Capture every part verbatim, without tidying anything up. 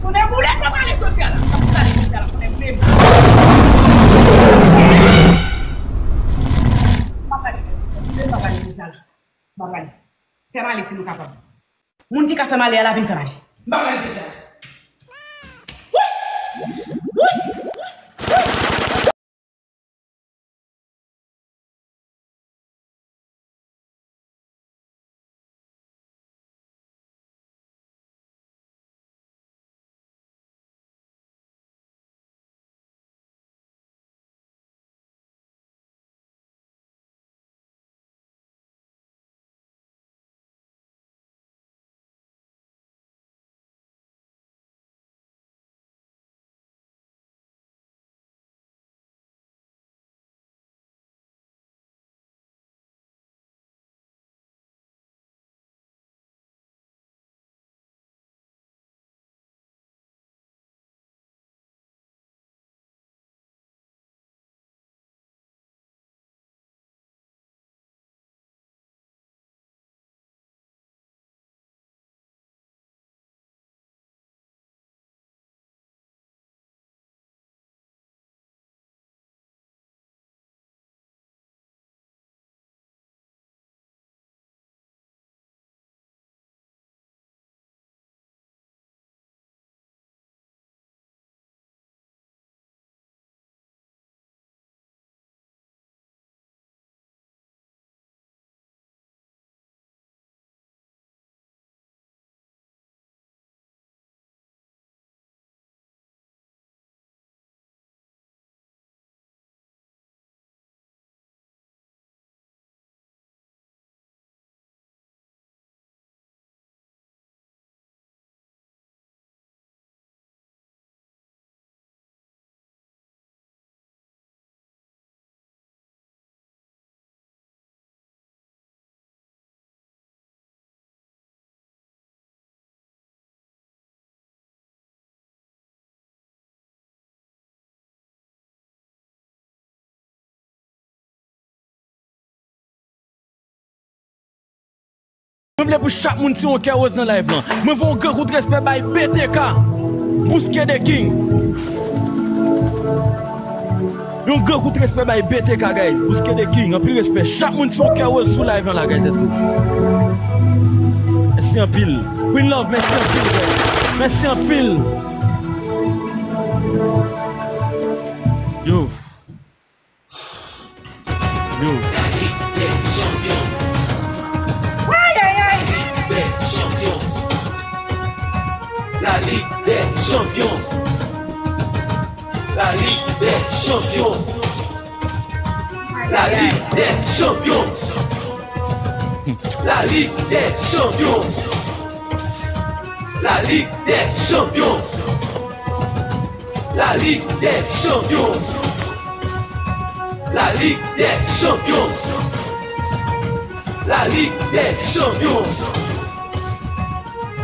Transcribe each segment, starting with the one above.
Tounen boule, m ap pale jodi a la. M ap pale jodi a la, tounen boule. M ap pale, m ap pale jodi a la. M ap pale. Fè m ale si nou kapab. Moun ki ka fè m ale a la, vin fè m ale. M ap pale jodi a la. vle pou chak moun tire yon kè woz nan live lan. Mwen voye yon gran kout respè bay B T K. Bouske de King. Yon gran kout respè bay B T K, guys. Bouske de King. Anpil respè. Chak moun tire yon kè woz sou live lan la, guys. Mèsi anpil. Queen Love, mèsi anpil, guys. Mèsi anpil. Yo. Yo. La Ligue des Champions. La Ligue des Champions. La Ligue des Champions. La Ligue des Champions. La Ligue des Champions. La Ligue des Champions. La Ligue des Champions. La Ligue des Champions.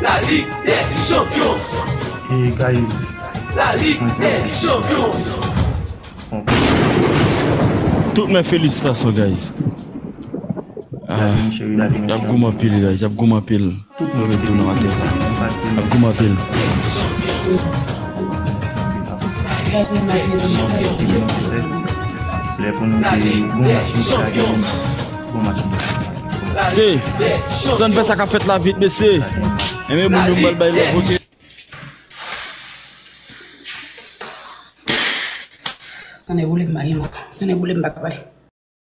La Ligue des Champions. Hey guys. La Ligue des Champions. Tout mè felisitasyon, guys. Ah, y ap goumen anpil, guys. Y ap goumen anpil. Tout mwen ret tou nan atè. Y ap goumen anpil. Lè pou nou te gon machin ki lage, gon machin. Se, sa n fè sa k ap fèt la vit, mesye. Enben, moun yo, m pral bay lòv, oke? Tande boule m pa gen mò. Tande boule m pa ka pale.